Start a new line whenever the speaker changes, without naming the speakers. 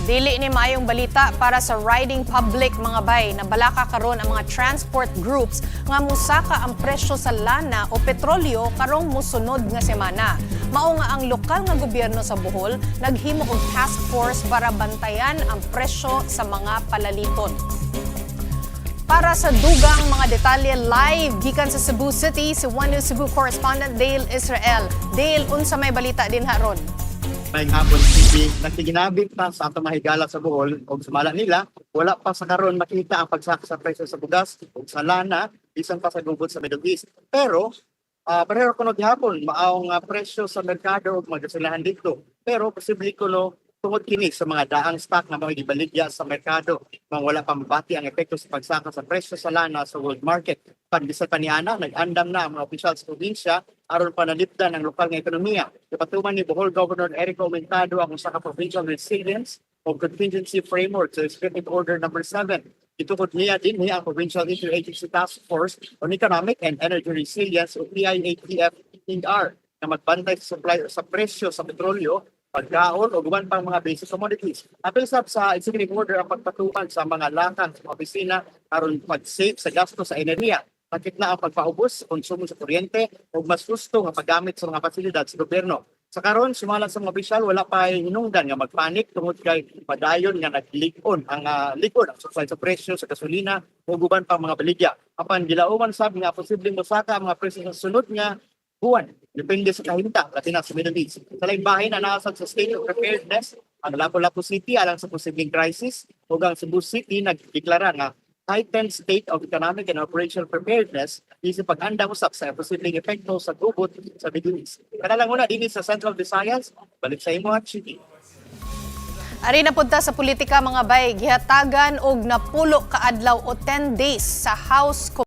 Dili ni maayong balita para sa riding public, mga bay. Nabalaka karon ang mga transport groups nga musaka ang presyo sa lana o petrolyo karong musunod nga semana. Mao nga ang lokal nga gobyerno sa Bohol naghimo og task force para bantayan ang presyo sa mga palaliton. Para sa dugang mga detalye, live gikan sa Cebu City si One News Cebu correspondent Dale Israel. Dale, unsa may balita dinha ron?
Maayong hapon, City. Nagtiginabi pa sa atong mahigala sa Bohol og sumala nila, wala pa sa karon makita ang pagsaka sa presyo sa bugas ug sa lana bisan pa sa gubot sa Middle East. Pero pareho kuno gihapon maong presyo sa merkado ug mga gasolahan dito. Pero posible kuno tungod kini sa mga daang stock nga mga gibaligya sa merkado mang wala pa mabati ang epekto sa pagsaka sa presyo sa lana sa world market. Bisan pa niana, nag-andam na ang mga opisyal sa probinsya aron panalipdan ang lokal nga ekonomiya. Gipatuman ni Bohol Governor Eric Aumentado ang usa ka provincial resilience o contingency framework sa Executive Order number 7. Gitukod niya dinhi ang Provincial Interagency Task Force on Economic and Energy Resilience o PIATF-R na magbantay sa supply sa presyo sa petrolyo, pagkaon o uban pang mga basic commodities. Apil sab sa executive order ang pagpatuman sa mga lakang sa mga opisina aron pag-save sa gasto sa enerhiya. Lakip na ang pagpaubos sa konsumo sa kuryente o mas husto nga paggamit sa mga pasilidad sa gobyerno. Sa karon, sumala sa mga opisyal, wala pa hinungdan nga magpanik tungod kay padayon nga naglig-on ang lig-on ang supply sa presyo sa gasolina ug uban pang mga baligya. Apan gilauman sab nga posibleng mosaka ang mga presyo sa sunod nga buwan depende sa kahimtang, labi na sa Middle East. Sa laing bahin, naa sad sa state of preparedness ang Lapu-Lapu City alang sa posibleng crisis ug ang Cebu City nagdeklara nga heightened state of economic and operational preparedness isip pag-andam usab sa posibleng epekto sa gubot sa Middle East. Kana lang una dinhi sa Central Visayas. Balik sa imo, Chiki.
Ari na punta sa politika, mga bay, gihatagan og 10 ka adlaw o 10 days sa House